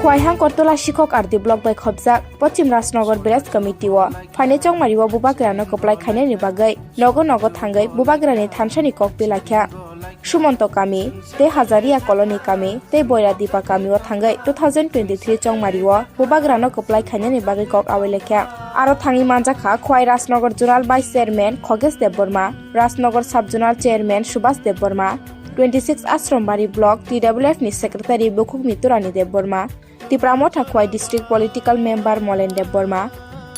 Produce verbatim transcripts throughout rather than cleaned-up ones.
Khowai Hangkartola Sikhok R D block bai khopjak Pochim Rajnagar village committee o phainai chongmari o bubagra no kwplai khainani bagwi nogo nogo thangwi bubagra ni thansa ni kok pilaikha. Sumonto kami tei Hajaria colony kami tei Boira Dipa kami o thangwi two thousand twenty-three chongmari o bubagra no kwplai khainani bagwi kok awi laikha. Aro thangwi manjakha Khowai Rajnagar zonal vice chairman Khogesh Debbarma, Rajnagar sub zonal chairman Subhas Debbarma, twenty-six Ashram Bari block T W F ni secretary Bukhuk Miturani Debbarma, Tipra Motha Khowai district political member Molen Debbarma,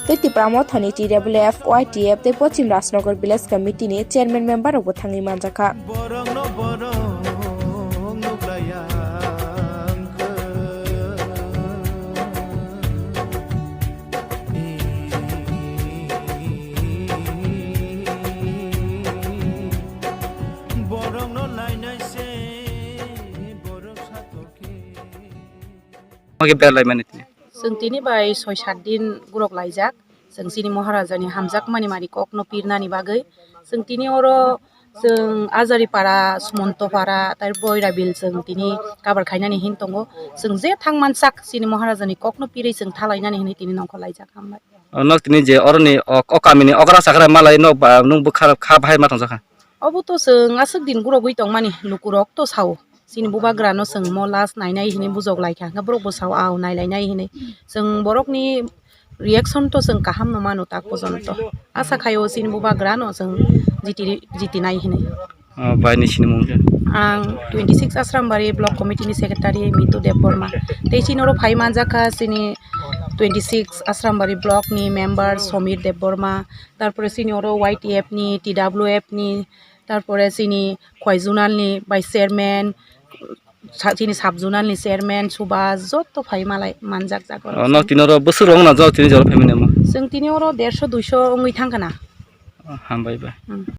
tei Tipra Motha ni T W F, Y T F tei Pochim Rajnagar village committee ni chairman member rok bo thangwi manjakha. Borokno borok nuklaiya wngkha. Borokno nainai se borok satok khe. Oke, belai mani tini. Chwng tini bai soi sat din gurok laijak. Chwng chini Maharaja ni hamjakmani mari kokno pirnani bagwi. Chwng tini oro chwng Ajari para, Sumonto para, tai Boirabil chwng tini kabar khainani hin tongo. Chwng je thang mansak chini Maharaja ni kokno pirwi chwng thalainani hinwi tini nongkhor laijak. Hambai. O nok tini je oroni ok, o kamini okra sakra malai nok ba nung bwkha kha bahai ma tongjakha. Obo to chwng aswk din gurogwi tongmani lukurok to sao. Chini bubagrano chwng mo last nainai hinwi bujok laikha, hwnkhe borok bo sao, "Ao, nailainai," hinwi. Chwng borokni reaction to chwng kaham no mano tak pojonto. Asa khaio chini bubagrano chwng jiti, jitinai hinwi. O bai ni sinimung khe? Ang twenty-six Asrambari Block Committee ni Secretary Mitu Debbarma. Tei chini oro phai manjakha chini twenty-six Asrambari Block ni member Somir Debbarma, tarpore chini oro Y T F ni, T W F ni, tarpore chini Khowai Zonal ni Vice Chairman, sa-, chini Sub Zonal ni Chairman Subhas, joto phai malai manjak jaga oro. O, nok tini oro bwswk rok wngna jora tini jora phaimani omo? Chwng tini oro derso duiso wngwi thangkha na. O, hambai bai. Hmm.